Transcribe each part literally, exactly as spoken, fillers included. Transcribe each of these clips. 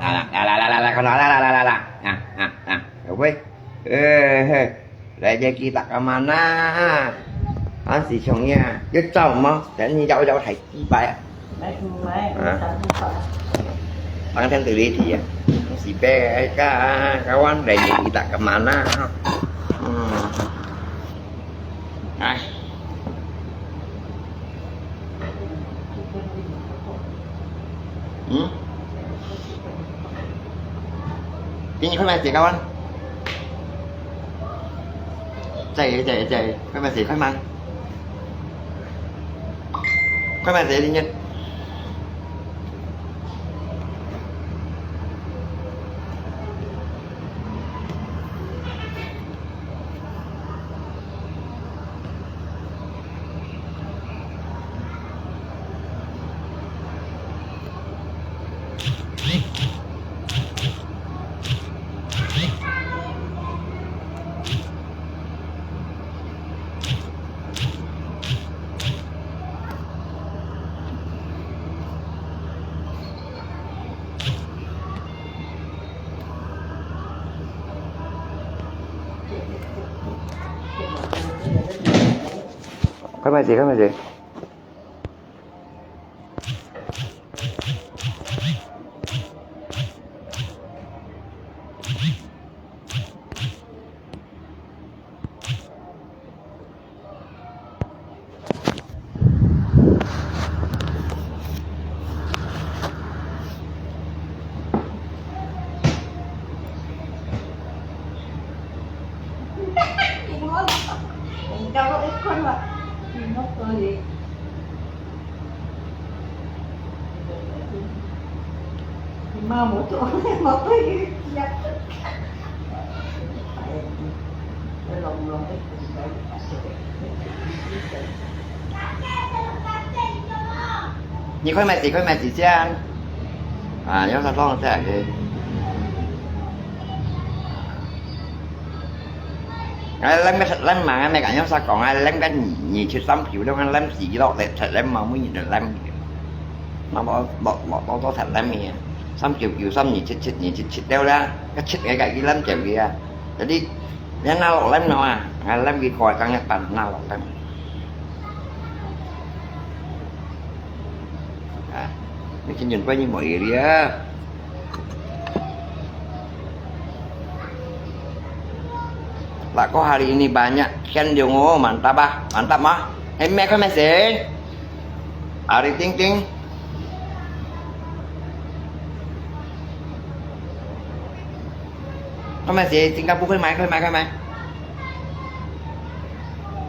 啦啦啦啦啦啦啦啦啦啦啦，啊啊啊，喂，呃嘿，来这kita ke mana？啊，是像呀，要走吗？等你要要太几百啊？没没，啊，三十块。当天对你提啊，是别个个玩来这kita ke mana？嗯，哎。 嗯？给你快慢写，高温。再一个，再一个，再一个，快慢写，快慢。快慢写，林jenn。 快慢写，快慢写。 你快买几，快买几件。啊，要他放下去。哎，咱个，咱买个那个，要啥讲啊？咱个二，二七三九，咱个咱四六六，七咱嘛，每日就咱。那么，落，落，落到七咱个，三九九、三二七七、二七七了啦，个七个个，伊咱就个啊。Jadi, 你拿落来喏啊，啊，咱个个刚一般，拿落来。啊，你今年过年没有了啊？Lah, kok hari ini banyak ikan dong, oh, mantap ah, mantap mah. Hey, mek, kau masih? Hari ting ting. 佢咪係新加坡，佢買，佢買，佢買。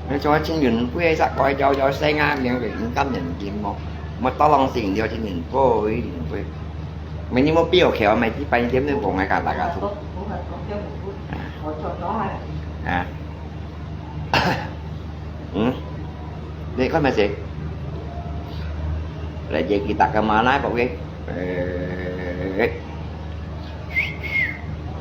你做清遠，不會殺怪，有，有聲啊，兩個人咁人見無？莫多浪先，有清遠，不會，不會。Minimal 標條，買幾百點都無，我講大家都。啊。嗯？你看咩事？來，這幾大個馬拉寶貝。誒。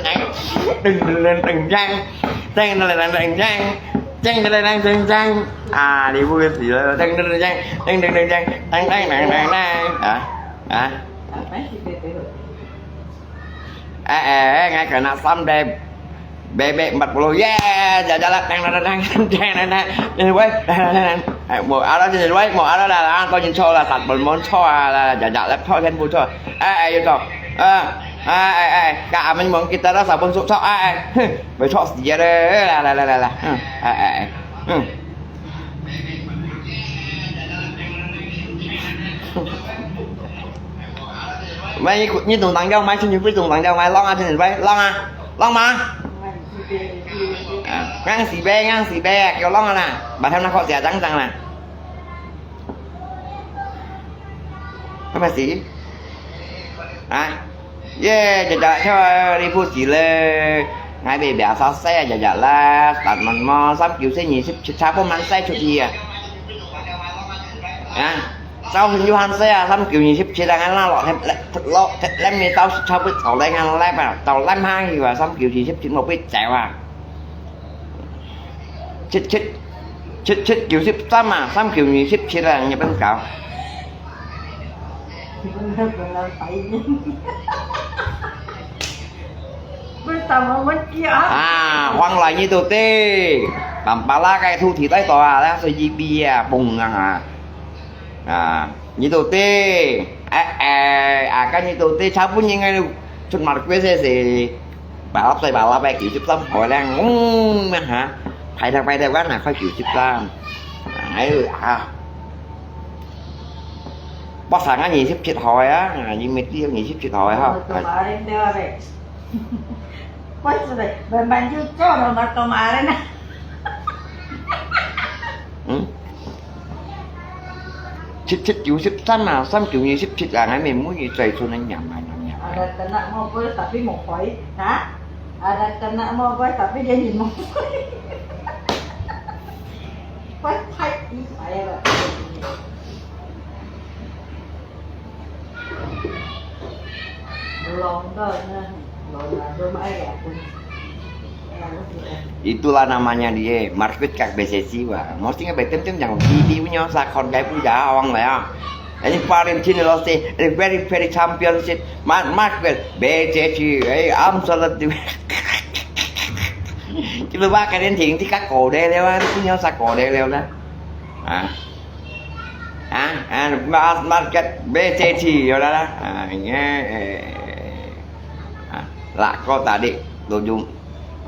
噔噔噔噔噔，噔噔噔噔噔，噔噔噔噔噔，啊，你不会死了，噔噔噔噔，噔噔噔噔，噔噔噔噔噔，啊啊！哎哎，我可能三代。Bê, bê, empat puluh. Ye, jajak lah. Teng, teng, teng, teng, teng, teng. Ini, weh. Teng, teng, teng, teng. Eh, mau ada sini, weh. Mau ada lah, lah. Kau jin cho lah, sat pun mon cho ah, lah. Jajak lah, cho, kan bu cho. Eh, eh, yo cho. Eh, eh, eh, eh. Kak amin mon kita dah sabun sok cho. Eh, eh. Huh. Boleh cho sikit je. Lah, lah, lah, lah, lah. Hmm. Eh, eh, eh. Hmm. Mai, ni, ni tông tang yau mai, sini, ni tông tang yau mai, long ah, sini, weh, long ah. Long ma. À, ngang xì bê, ngang xì bê, kêu long à nè. Bà theo nó khó xỉa trắng trắng nè. Cái mà xỉ. À. Ye, jajak cho đi phu xỉ lê. Ngai bê bê sa xe, jajak lah. Tạt mặn mò, sắm kiểu xe nhị sip, chá bông mặn xe chút đi à. À. Sau hình du hành xe à, sắm kiểu nhị sip, chá đang ăn lo, lo, lo, lem mi sau, sau bít sau lem ăn lem à. Sau lem hang gì à, sắm kiểu nhị sip, chá một bít chèo à. Chết, chết, chết, chết kiểu sip sắm à, sắm kiểu nhị sip, chá đang nhập bên cáo. À, hoang lai nhi tu tê. Tạm bá lá cái thu thì tới tòa, lá sơ yi bi à, bùng à. À, nhi tu tê. À, à, à, cái nhi tu tê, cháo bún nhi ngay, chút mặt quê xe xe. Bà lắp tay, bà lắp cái kiểu sip sắm, hỏi đang, ung, hả? Phải theo, phải theo quán nào, khỏi kiểu sip sắm. À, ấy, à. Bác sáng á, nhị sip chết hỏi á, à, nhị mệt đi, nhị sip chết hỏi hả? Ôi, tôi bảo em đưa về. Quay trở lại, bạn, bạn chưa cho nó mà tôi mà lên á. Ừ? Chết, chết, kiểu sip sắm à, sắm kiểu nhị sip chết à, ngay mình muốn nhị chạy xuống nó nhảm mà, nhảm, nhảm. Ada kena mau gue, tapi mau koi, hả? Ada kena mau gue, tapi dia ni mau koi. Quay, quay, đi, phải là Itulah namanya dia, market kak besesi wa. Mesti nggak betem tem yang di di punya sakon kayak punya awang lah ya. Ini paling sini loh sih, ini very very championship. Mar market B C C, eh, am salat di. Kita bakal yang ting di kak kode lewat, punya sakode lewat lah. Ah. À, à, ma-, market B C T rồi đó, đó. À, nghe, à, là có ta đi, đồ dùng,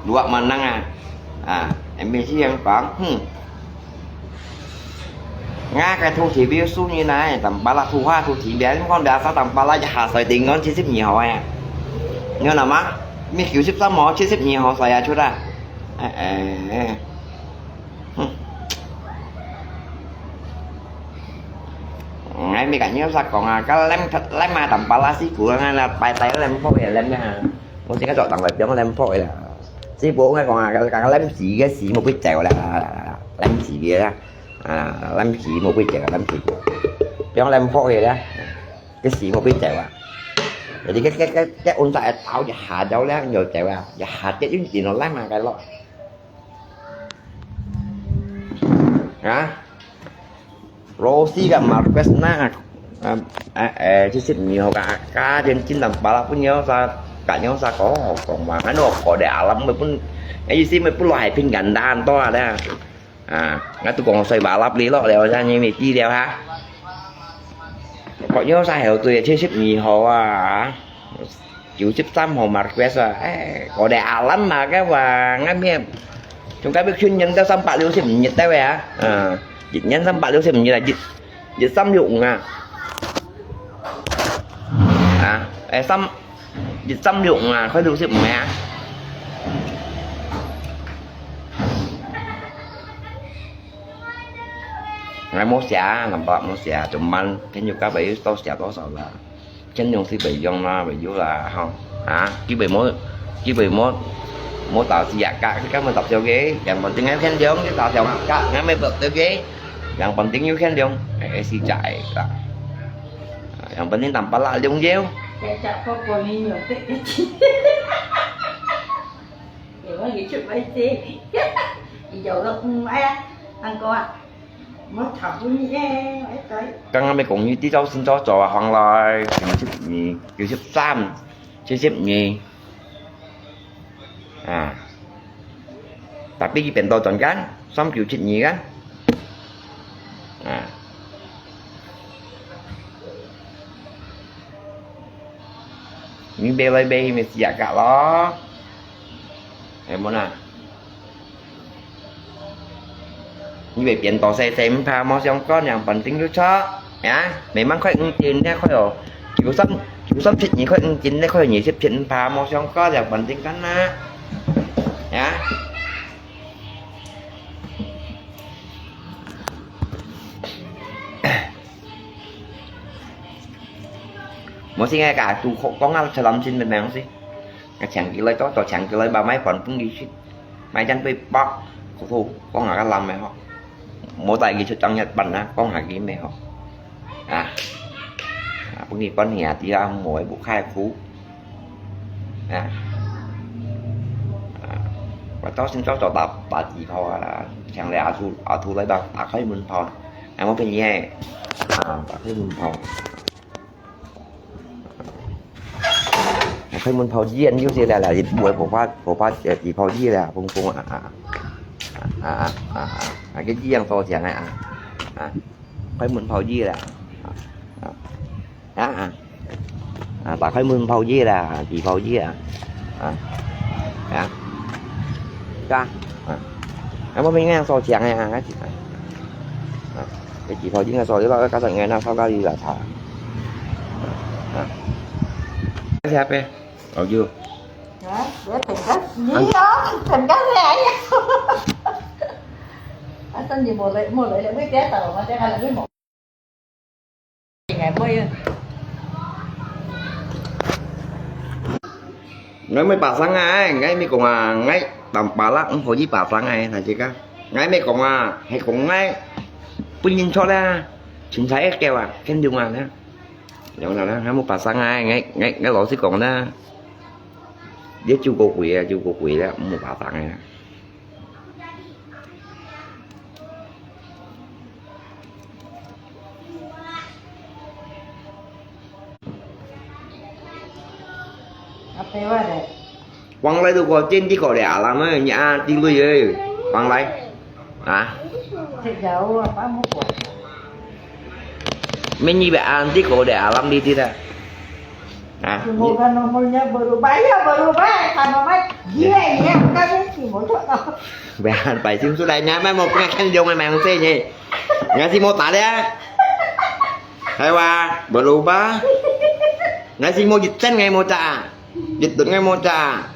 đồ ăn mà năng à. À, em biết gì em còn, hmm. Nga cái thu thì biết số như này, tầm ba là thu hoa thu thì biết, không đã sao tầm ba là hạ sợi tiền ngon chỉ xếp nhiều hỏi à. Nhớ là má, mi kiểu xếp sao mà chỉ xếp nhiều hỏi sao ya chút à. À, à, à. Hm. Ngai mi ka nyiu sa kong a, ka lem, lem a tam pa la si ku ngai la pai tai lem pho ye lem ya. Mo si ka chok tang lai piong lem pho ye la. Si bu ngai kong a, ka, ka lem si ke si mo bui chai la. Lem si ke la. À, lem si mo bui chai, lem si ku. Piong lem pho ye la. Ke si mo bui chai la. Jadi ke, ke, ke, ke un sa et tao ya ha dau la, yo chai la. Ya ha ke yun si no lem a ka lo. Hả? Rosie ka Marquez na, à, à, à, chứ xếp nhiều cả, cả trên chín tầm ba lắp với nhau sa, cả nhau sa có, còn mà cái nó có để lắm mới phun, cái gì xí mới phun loại phim cảnh đàn to à. À, ngay tụi còn xoay ba lắp đi lọ đèo ra như mày chi đèo hả? Có nhau sa hiểu tụi chứ xếp nhiều hổ à. Chiu sip sam hò Marquez à. Ê, có đẻ ảo lắm mà cái và ngắm hiệp. Chúng cái biết chuyên nhân tao sam bạc liu sip nhiệt tao vậy à. Ờ, dịch nhân sam bạc liu sip nhiệt là dịch, dịch sam dụng à. À, ê, sam, dịch sam dụng à, khói liu sip mẹ. Ngai mua xia, làm bạc mua xia, chúng mình, cái nhu cầu bảy tao xia tao sao là. Chân dung si bảy yong na, bảy yong là không. Hả? Chứ bảy mốt, chứ bảy mốt, mốt tạo si yak cả, cái mà tập theo ghế, yang còn tiếng em khen dung, cái tạo theo cả, ngắm mấy bật theo ghế, yang còn tiếng yêu khen dung, ê, si chạy cả. Yang còn tiếng tầm bá lạ dung dêu. Cái chả có con đi nhiều tết cái chi. Ủa, vậy chút bấy chi. Thì dầu gốc, ừ, ai á, ăn cô ạ. Mới thảo cũng như thế, ấy tới. Căng mấy cũng như tí rau xin cho trò hoàng lai, kiểu xếp nhì, kiểu xếp sam, xếp xếp nhì. À. tapi佢變到轉間，三九七二間。啊。你買來買去，咪死啊，價咯。係無啦？ 你會變到細細，毋怕，無相干，yang penting就著。Ya，memang塊五斤，你塊哦，九三，九三七二塊五斤，你塊二十斤，毋怕，無相干，yang penting kan嘛。Ya。無先个，都講啊，出來先，memang先。 啊，請佢來做，做請佢來吧，買飯分佢食，買餐對飽，好好，講下个冷个吼。無帶佢出當日本啊，講下佢咩吼。啊，啊，分佢分兄弟啊，無个不開苦。啊，啊，我到先做做打，打地鋪啊，請來阿叔，阿叔來打，打開門炮，哎，我分你个，啊，打開門炮。 開門炮煙有些了啦，會無法，無法，呃，地炮煙了，砰砰啊，啊，啊，啊，啊，啊，啊，啊，啊，啊，啊，啊，啊，開門炮煙了，啊，啊，啊，啊，啊，打開門炮煙了，地炮煙啊，啊，啊，啊，啊，啊，我們應該說講的啊，啊，啊，地炮應該說，你老加上應該那燒咖哩啦，啊，啊，下邊。 哦，有。啊，我等个，你哦，等个来呀。啊，等你莫来，莫来了，我等下到了，我等下来，我莫。应该不会。我没爬上来，我没讲啊，我当巴拉，我可以爬上来，那这个，我没讲啊，还讲我，不认错啦，芹菜一个啊，肯定啊，那。 有啦啦，還無爬上來，𠊎，𠊎，𠊎老實講啦，你就過貴啊，就過貴了，無爬上來啊。啊，白話的。 Wang lai tu ko chen di ko le alam eh, nya di lui eh. Wang lai. Ha? Cik jauh apa mau buat? Meni be an di ko le alam di di da. Ha? Semoga nomornya berubah ya, berubah sama mai. Dia ya, bukan mesti mau tahu. Be an pai sim su lai nya mai mo pernah kan jong mai mang se ni. Ngasih mau tak ada. Hai wa, berubah. Ngasih mau jiten ngai mau tak. Jitun ngai mo cha.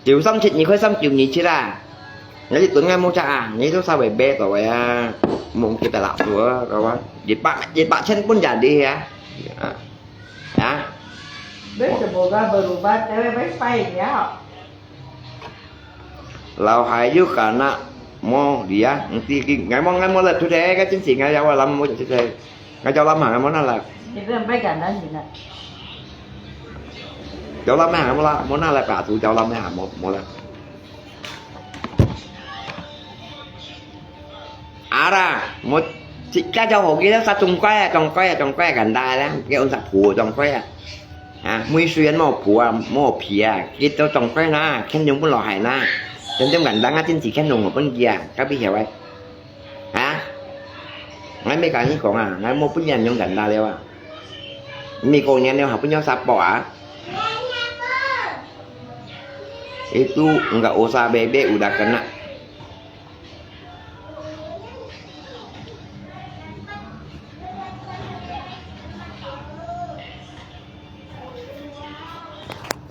Triệu sáu chín, nhị khối sáu triệu nhị chia ra. Ngai jitun ngai mo cha. Ngai tu sa wei be to wei a. Mong kita lak tu a, kawan. Jit pak, jit pak chen pun jadi ya. Ya. Ya. Be semoga berubah, tewe be fine ya. Lau hai yu ka na mo dia, nti ki ngai mo ngai mo la tu de ka chin si ngai ya wa lam mo chi de. Ngai chau lam ha ngai mo na la. Ni bu bai gan dan ni na. Chau lam ha mo la, mo na la ka tu chau lam ha mo, mo la. Ara, mo chi ka chau ho ki la sa chung kai, chung kai, chung kai gan da la, ke un sa pu chung kai. 啊，每歲人無補啊，無皮啊，佢都當貴啦，肯用不落海啦。真正簡單啊，真是肯用無分佢啊，隔壁曉喂。啊？𠊎乜同你講啊，𠊎無分人用簡單了啊。美國人了，還分人殺爆啊？Itu enggak usah bebek udah kena.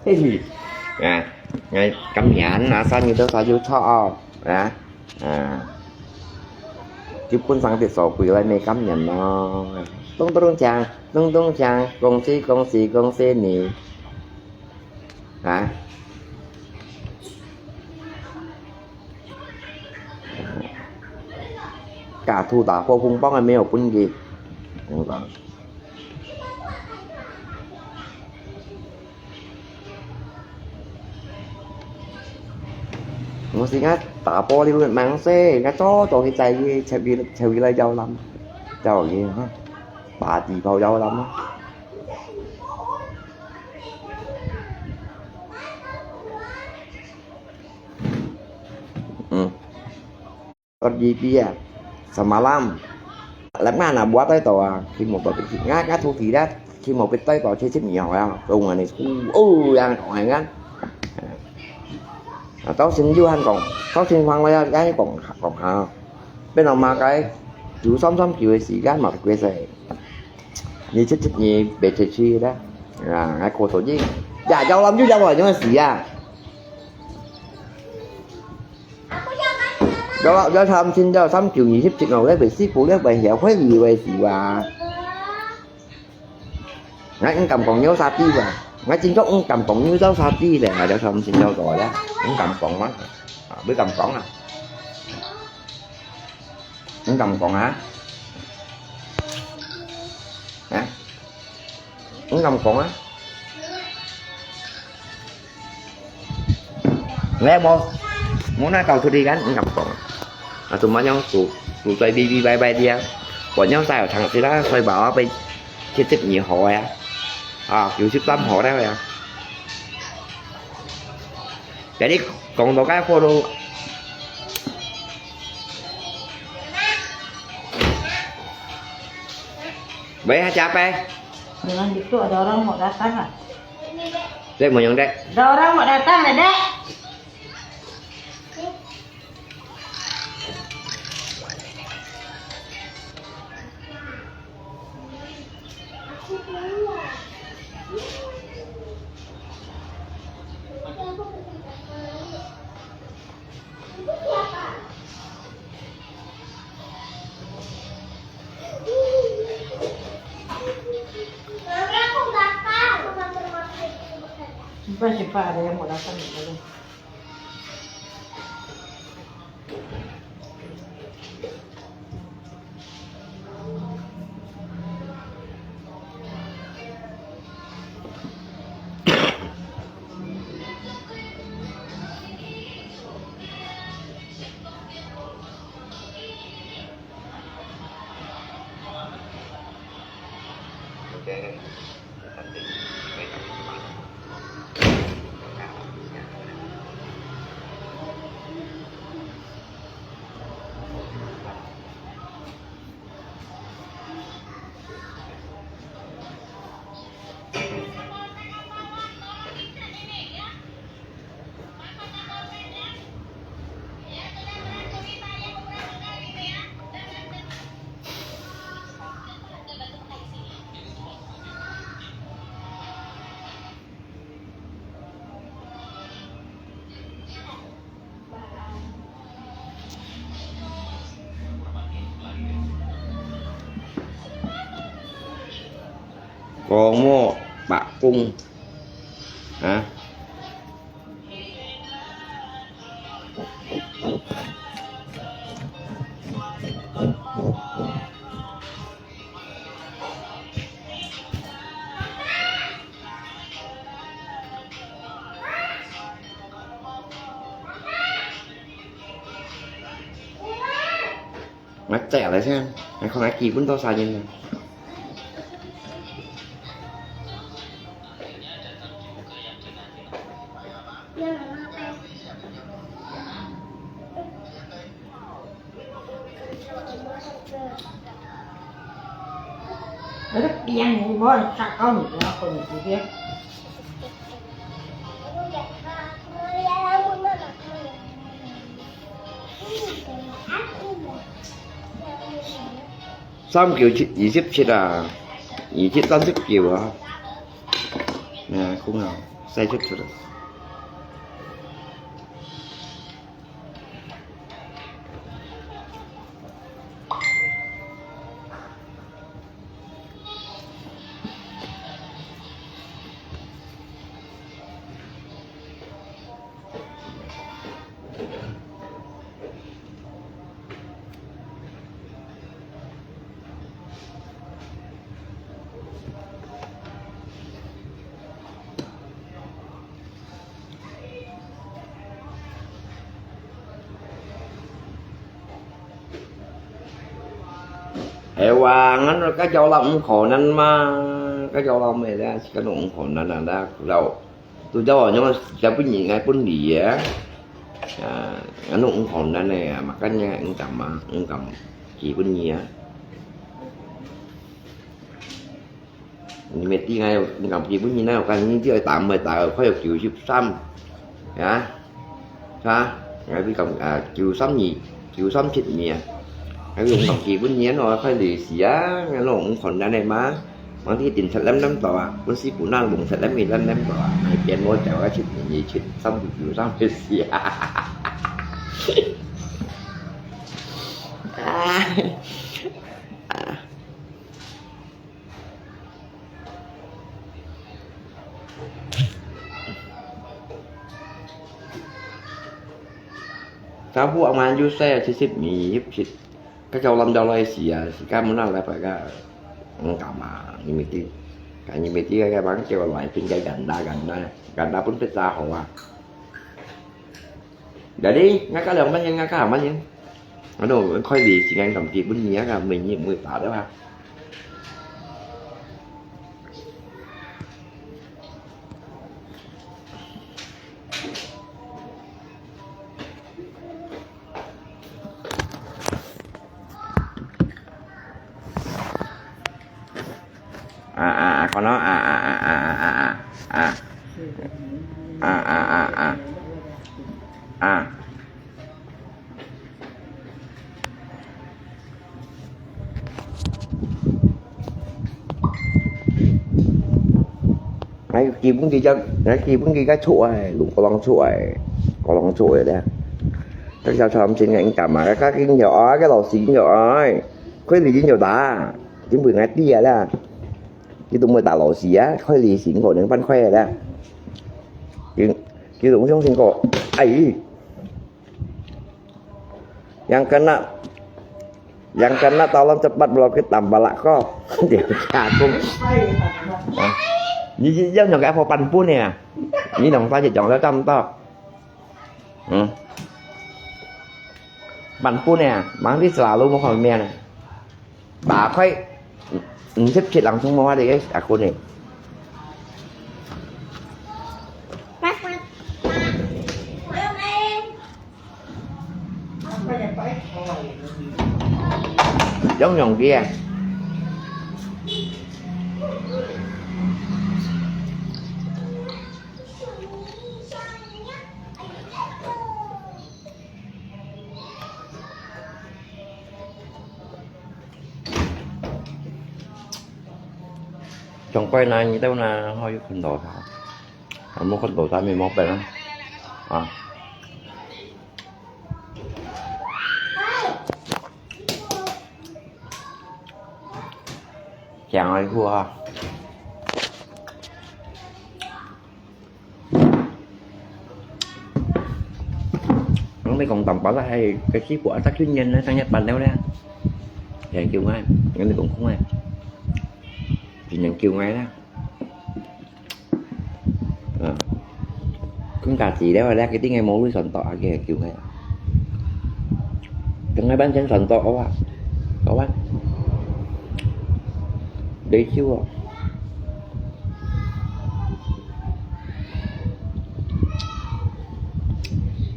Hehe. À, ngày cảm nhận hả? Sao nhiều đâu sao yêu cho à? À, à. Chứ phun sang tiệt sổ quỷ lại mê cảm nhận nó. Tung tung chàng, tung tung chàng, công sĩ, công sĩ, công sĩ nì. Hả? Cả thu tá phô phung póng ai mê hộp phun gì. Không có. Ngô si ngá tá phô đi luôn mang xe, ngá chó chó cái chạy gì, chạy vì, chạy vì lại giàu lắm. Giàu gì hả? Bà tỷ phao giàu lắm á. 嗯。Kau di pia, semalam. Lek mana buat ai to ah, khi một tuần khi ngã ngã thu thì đó, khi một cái tay to chết chết nhiều à, tôi ngoài này thu, ô, yang còn hay ngắn. Tao xin du hành còn, tao xin hoàng lai cái còn còn hả. Bên nào mà cái, chú xóm xóm kiểu gì cái mà quê xe. Như chết chết như bể chết chi đó. À, ngay cô tổ chứ. Dạ, cháu lắm chứ cháu hỏi những gì à. Cháu cháu thăm xin cháu xóm kiểu gì xếp chuyện ngầu đấy, về xí phủ đấy, về hiểu khói gì về gì và. Ngay cũng cầm còn nhớ xa tí và. Ngay chính cháu cũng cầm còn như cháu xa tí để mà cháu thăm xin cháu rồi đó. Cũng cầm còn mà. À, biết cầm còn à. Ung kam kong hả? Hả? Ung kam kong hả? Lẽ mô, mô na tàu thu đi kan, ung kam kong. À, tụi mà nhau tụ, tụ trai bi bi bai bai đi à. Bọn nhau sai ở thằng xí đó, xoay bảo áp bên, chết chết nhiều họ à. À, kiểu xếp tăm họ đó à. Jadi, kong tàu cái phô đô. Baik, aja apa? Dengan gitu ada orang mau datang ah. Dek, mau yang dek? Ada orang mau datang lah, Dek. Simpan, simpan, ada yang mau datang, datang. Có một bác cũng hả? Ngắt trẻ lại xem, hay không ai kỳ bún tô xài nhìn nè. Nó rất đen, nó sặc có một cái con gì kia. Xóm Kiều chi-, 二十七啊，二十三十九啊。Nè, cũng là sai chút chút. Ai wa, ngan ka jauh lam ung khổ nan ma, ka jauh lam me da, ka nung ung khổ nan nan da, rau. Tu jauh nyong, ja pun ni ngai pun li ya. 啊，恁樣毋可能个啊，嘛，今日毋敢啊，毋敢寄分你啊。你乜知𠊎毋敢寄分你，哪有敢，你只愛打，毋係打，快要九十三，啊？哈？𠊎知敢，啊，九三二，九三七二啊。𠊎毋敢寄分你，哪有快利是啊，哪有毋可能个嘛。 Mangdi din thet lem lem to ah, pun si kuna lung thet lem mi lem lem to ah, nai pian mo jao ah chit ni chit, sam bu ju sam bu si ah. Tahu aman ju sai ah, chit chit mi chit. 該个摎人兜來試啊，試看無哪來排个，毋敢啊，你毋知，你毋知該个人叫來變个ganda ganda，ganda pun pizza好啊。Jadi，ngakak兩萬元，ngakak兩萬元，ano，開利是間咁基本你啊，每日每打的嘛。 啊啊啊，看咯，啊啊啊啊啊啊啊啊啊啊啊啊。 𠊎基本佢隻，𠊎基本佢个出來，攏過攏出來，過攏出來咧。該小菜毋先个應該嘛，該緊要愛，該老師緊要愛，開利緊要打，真分𠊎知啊啦。佢都毋會打老師啊，開利先過兩萬塊啦。佢，佢都毋相信過，哎。 Yang kena, yang kena tolong cepat blokir tambah lako. Dia jagung. Ah. Ni yang nyong apa pan pun ya. Ni nong tadi jong le tam to. Hmm. Pan pun ya, mang di selalu mau komen. Ba khai, nsip chit lang sung mo ha de, aku ni. Giống nhồng kia. Trong quay này, như tao là hơi khôn đồ sao? Không có khôn đồ sao mình móc về lắm. À. Chàng ơi, thua ha. Nó mới còn tầm bảo là hay cái ship của Attack Union nó sang Nhật Bản đâu đấy. Thì kiểu ngay, nó mới cũng không ai. Thì nhận kiểu ngay đó. Ờ. Cũng cả chỉ đấy mà lẽ cái tiếng ngay mẫu lui soạn tỏ cái kiểu ngay. Trong ngay bán chén soạn tỏ quá. Có bán. Đấy chứ.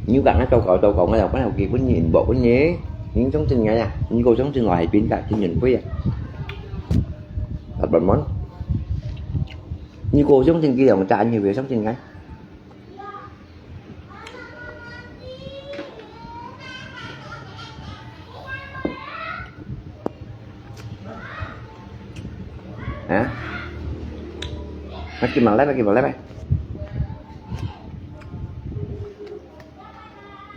Nếu bạn nói câu cậu, câu cậu ngay đầu cái nào kia của nhìn bộ của nhé. Những sống sinh ngay à. Những cô sống sinh ngoài biến cả thiên nhìn quý à. Thật bận món. Như cô sống sinh kia mà cha nhiều việc sống sinh ngay. Hả? Nó kìm bằng lép, nó kìm bằng lép ấy.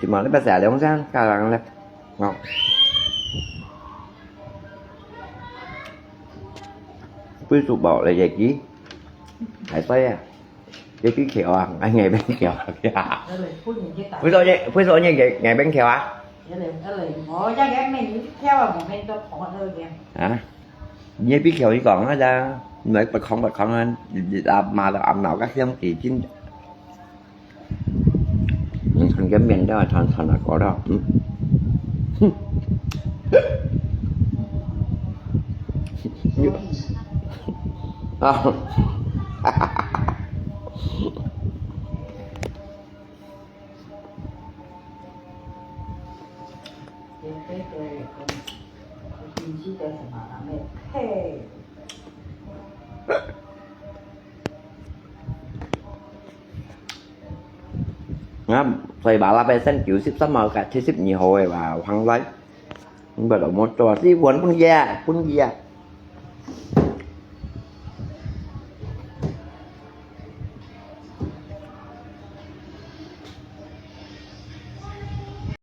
Kìm bằng lép, bác sĩ để không sao, cả bằng lép. Ngon. Ví dụ bảo là vậy chứ. Hãy tới à. Cái ký khéo à, anh ngày bên khéo à. Ơ lê, phút nhìn cái tả. Phút rồi nhé, phút rồi nhé, ngày, ngày bên khéo à. Ơ lê, ơ lê, mỏ chắc cái mình khéo à, mỏ mình cho khó hơn kìa. Hả? Nhé biết khéo đi còn á ra, nói bật khóng, bật khóng á, là mà là ấm não các siêu kỳ chính. Mình thành cái miền đó, thành, thành là có đó. Ừ. À. 這個，這個，這個是麼人个配？啊，所以話啦，百分之九十三毛个，七十二號个話，還來，你不要莫做，是穩分佢啊，分佢啊。